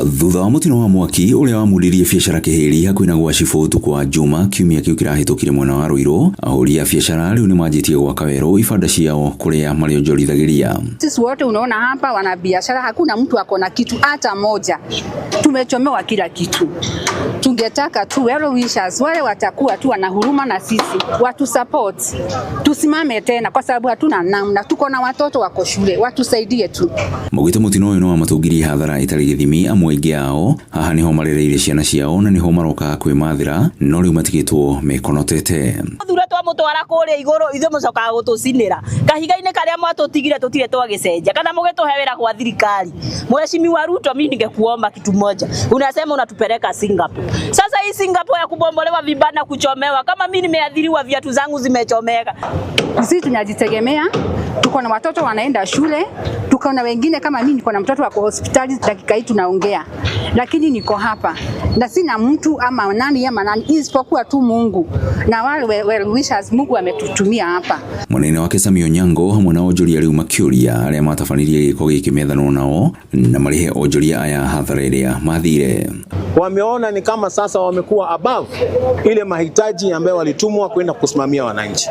Thutha wa mũtino wa mwaki ũrĩa wamundirie biacara Kĩhĩri hakuhĩ na gwa cibũ ũtukũ wa Juma kiumia kĩu kĩrahĩtũkire mwena wa Ruiru, ahũri a biacara rĩu nĩmanjĩtie gwaka werũ ibanda ciao kũrĩa marĩonjorithagĩria. Sisi wote unaona hapa wana biashara, hakuna mtu ako na kitu hata moja. Tumechomewa kila kitu. Tungetaka tu well wishers wale watakuwa tu wana huruma na sisi, watu support, tusimame tena, kwa sababu hatuna namna, tuko na watoto wako shule, watusaidie tu. Maugĩte mũtino ũyũ nĩwamatũngirie hathara ĩtarĩ gĩthimi, amwe aingĩ ao haha nĩho marereire ciana ciao na nĩho marokaga kwĩmathĩra, no rĩu matigĩtwo mekonotete. Thure twamũtwara kũrĩa igũrũ, ithuĩ mũcokaga gũtũcinĩra kahiga-inĩ karĩa mwatũtigire, tũtirĩ twagĩcenjia kana mũgĩtũhe wĩra gwa thirikari. Mheshimiwa Ruto, mimi ningekuomba kitu moja, unasema unatupeleka Singapore. Sasa hii Singapore ya kubombolewa vibanda, kuchomewa, kama mimi nimeathiriwa, viatu zangu zimechomeka. Sisi tunajitegemea, tuko na watoto wanaenda shule, tuko na wengine kama mimi niko na mtoto wako hospitali dakika hii tunaongea, lakini niko hapa na sina mtu ama nani ama nani isipokuwa tu Mungu na wale well wishers Mungu ametutumia hapa. Mwena-inĩ wake Sami Onyango hamwe na onjoria rĩu makĩũria arĩa matabanirie gĩko gĩkĩ methanwo nao na marĩhe onjoria aya hathara ĩrĩa mathire. Wameona ni kama sasa wamekuwa above ile mahitaji ambayo walitumwa kwenda kusimamia wananchi.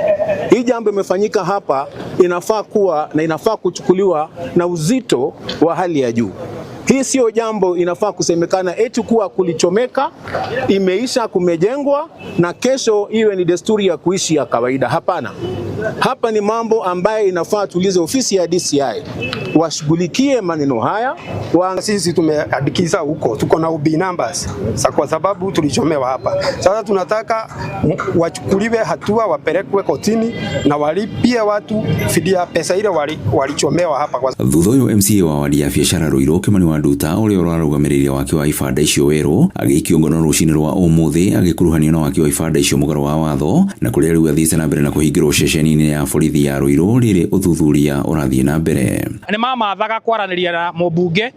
Hii jambo imefanyika hapa, inafaa kuwa na inafaa kuchukuliwa na uzito wa hali ya juu. Hii sio jambo inafaa kusemekana eti kuwa kulichomeka, imeisha, kumejengwa na kesho iwe ni desturi ya kuishi ya kawaida. Hapana. Hapa ni mambo ambayo inafaa tuulize ofisi ya DCI washughulikie maneno haya. Sisi tumeandikisha huko, tuko na OB numbers sa, kwa sababu tulichomewa hapa. Sasa tunataka wachukuliwe hatua, wapelekwe kotini na walipie watu fidia pesa ile walichomewa hapa kwa Thutha ũyũ MCA wa wadi ya biacara Ruiru Kimani wa Nduta ũrĩa ũrarũgamĩrĩire waki wa ibanda icio werũ agĩikio ngono rũcinĩ rwa ũmũthĩ agĩkuruhanio na waki wa ibanda icio mũgarũ wa watho, na kũrĩa rĩu athiĩte na mbere na kũhingĩrwo ceceni-inĩ ya borithi ya Ruiru rĩrĩ ũthuthuria ũrathiĩ na mbere. Nĩ mamathaga kwaranĩria na mũmbunge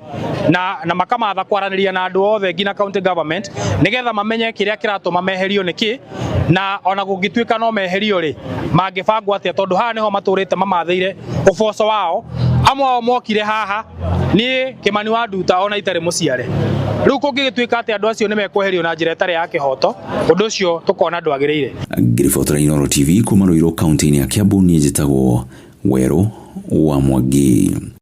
na makamatha kwaranĩria na andũ othe nginya county government, nĩgetha mamenye kĩrĩa kĩratũma meherio nĩkĩ, na ona gũngĩtuĩka no meherio rĩ, mangĩbangwo atĩa, tondũ haha nĩho matũrĩte mamathĩire ũboco wao. Amwe ao mokire haha niĩ Kimani wa Nduta ona itarĩ mũciare. Rĩu kũngĩgĩtuĩka atĩ andũ acio nĩ mekweherio na njĩra ĩtarĩ ya kĩhoto, ũndũ ũcio tũkona ndwagĩrĩire. Ngĩribotera Inooro TV kuma Ruiru kaunti-inĩ ya Kiambu, niĩ njĩtagwo Werũ wa Mwangi.